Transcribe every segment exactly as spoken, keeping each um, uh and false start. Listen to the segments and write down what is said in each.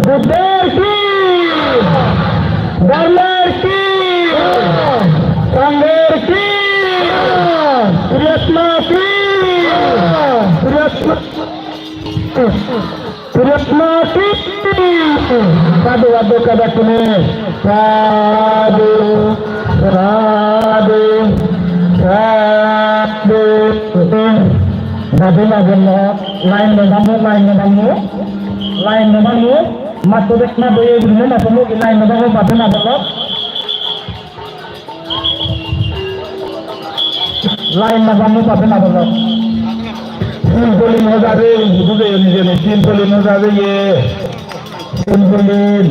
Buddher ki, Dharmer ki, Sangher ki, Tiratma ki, Tiratma, Tiratma ki. Sadhu, sadhu, sadhu, sadhu, sadhu, sadhu. Babe ma bon lok, line no bhango, line no bhango, line no bhango. Matto dekna boye gurinei na bhango, line no bhango, babe ma bon lok. Line no bhango, babe ma bon lok. Simple in ho jabe, bujhe jani, simple in ho jabe ye. Simple in.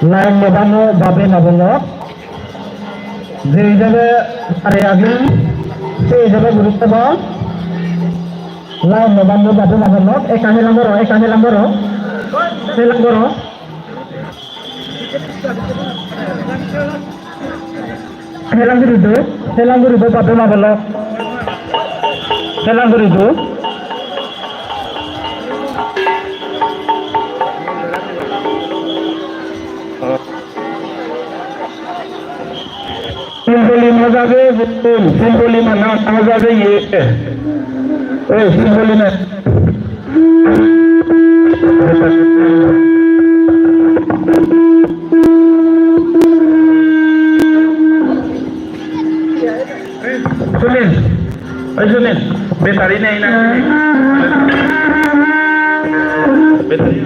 Line no bhango, babe ma bon lok. Je ijebe are agi, se ijebe gurutto don. Line no bhango, babe ma bon lok. Ekka helang goro, ekka helang goro. Helang goro. Helang guri do, helang guri do, babe ma bon lok. Helang guri do. Simple in ho jabe, simple in na, na ho jabe ye. Oi, simple in na. Sunil, oi Sunil, battery nei na? Battery.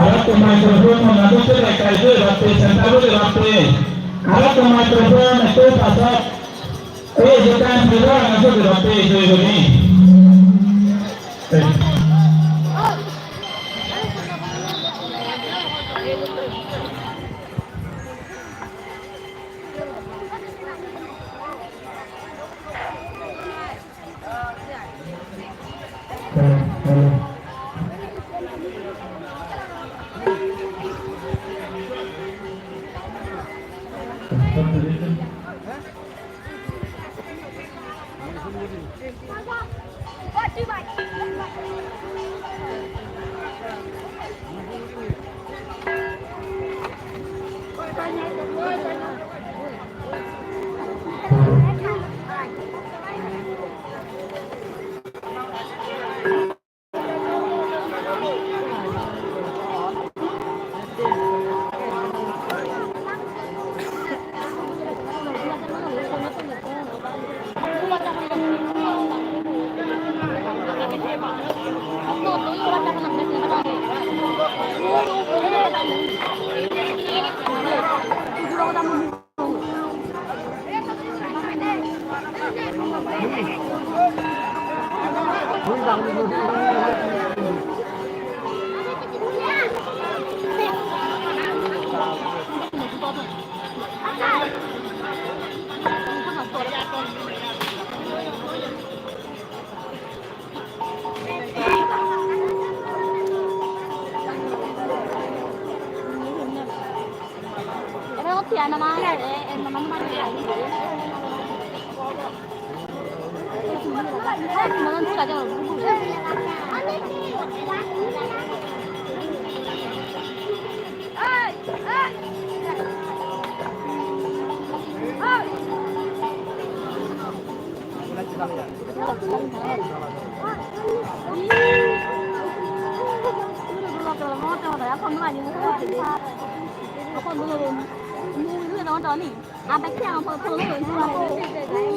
Arekko microphone mona docche, ekka idu ebatte, center ot ebatte. Arekko microphone ekko pasot. Ei je time dilo, aro sot ebatte, idu ebatte.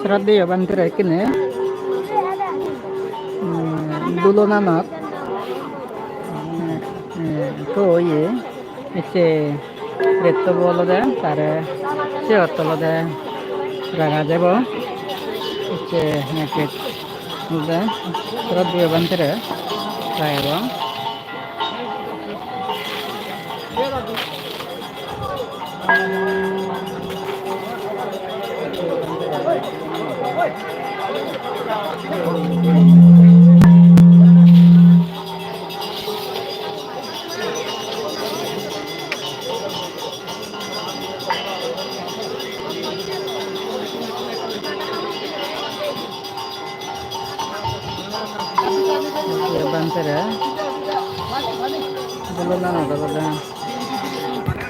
Sroddheyo bhantere ekkene, mm, dulonanot, mm, mm, to oye, ecche rettobo olode, tare siyot olode raga jebo, ecche ekket olode sroddheyo bhantere ragebong. Ye bhantere. Dulonanot olode.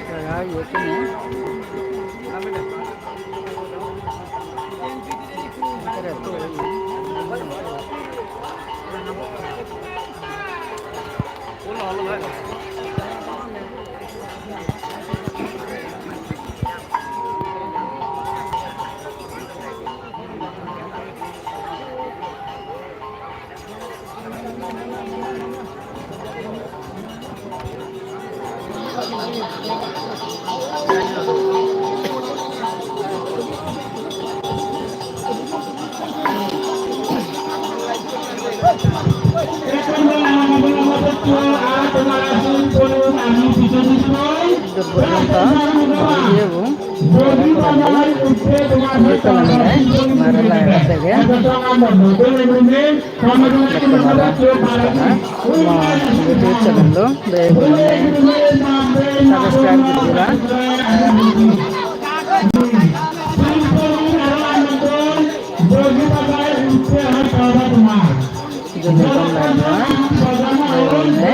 Jaga ye kene. Dor porjonto iye bo, aro porandi, iye tolonde, mare live dege, bekkun aro, mo YouTube channel-lo, bekkune subscribe guri diba. Joni gom lage na, bhai bone,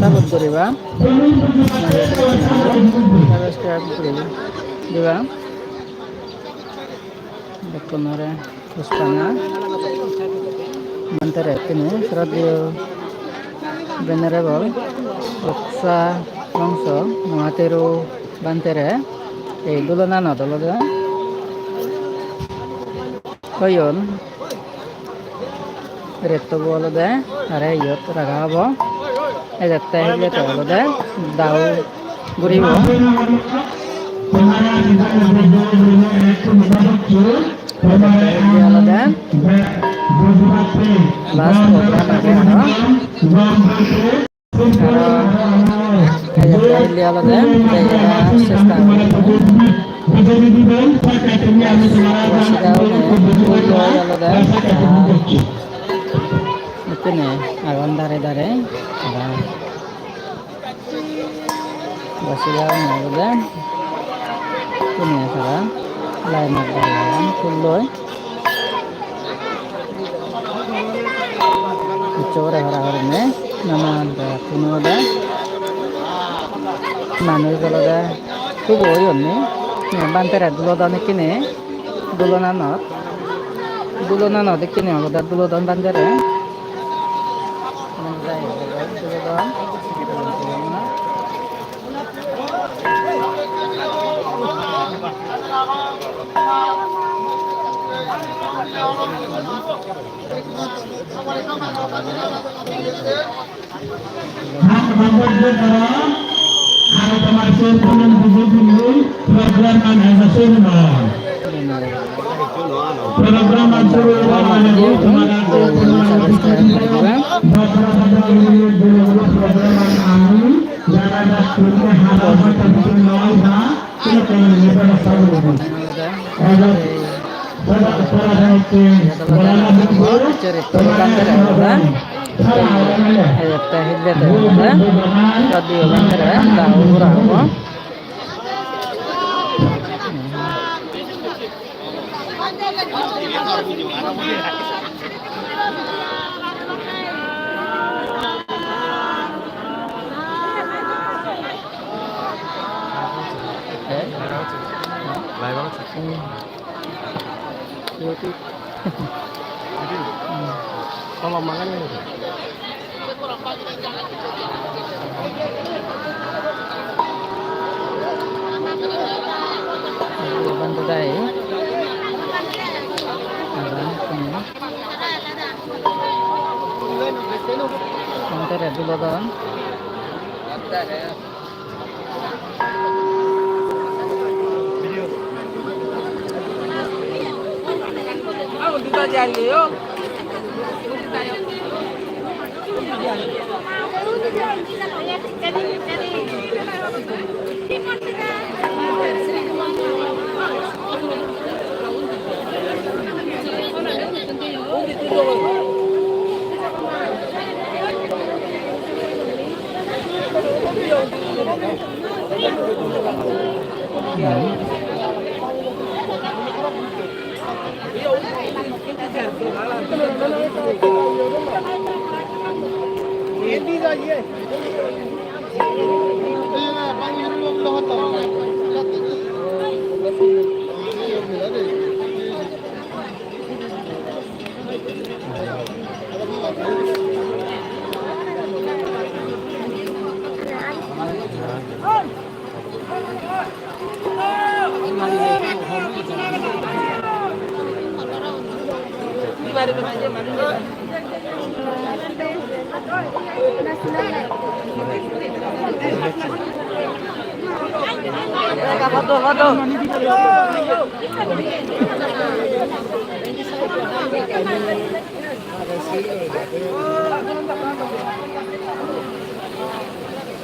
support guriba, subscribe guri diba. Bekkunore puspana bhantere tumi sroddheyo venerable Uksa Wongso Mohathero bhantere ei dulonanot olode toyon. Rettobo olode tare iyot raga obo. Ejette hijette olode dau guribo. Ejette hijette olode last program age aro. Aro ejette hille olode jeyegoi sesta guri. Sida olode, ah, ekkene agon dare dare. Aro sida olode, ekkene tara line-ot dare agon, phulloi. Ucche gore hara horinei nanan bekkun olode manuj olode hubo oyonni, bhantere dulodon ekkene dulonanot, dulonanot ekkene olode dulodon bhantere. Dulodon. Tolong makan ini. Bantu dai. Ada, ini. Motor e dulodon.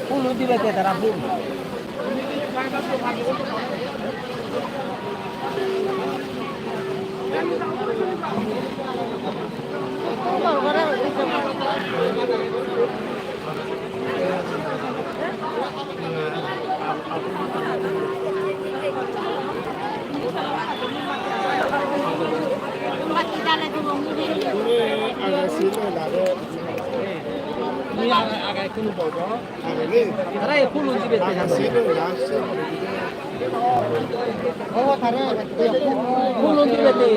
Phul dibe te tara phul. Tara ei phulun dibe te. Phulun dibe te.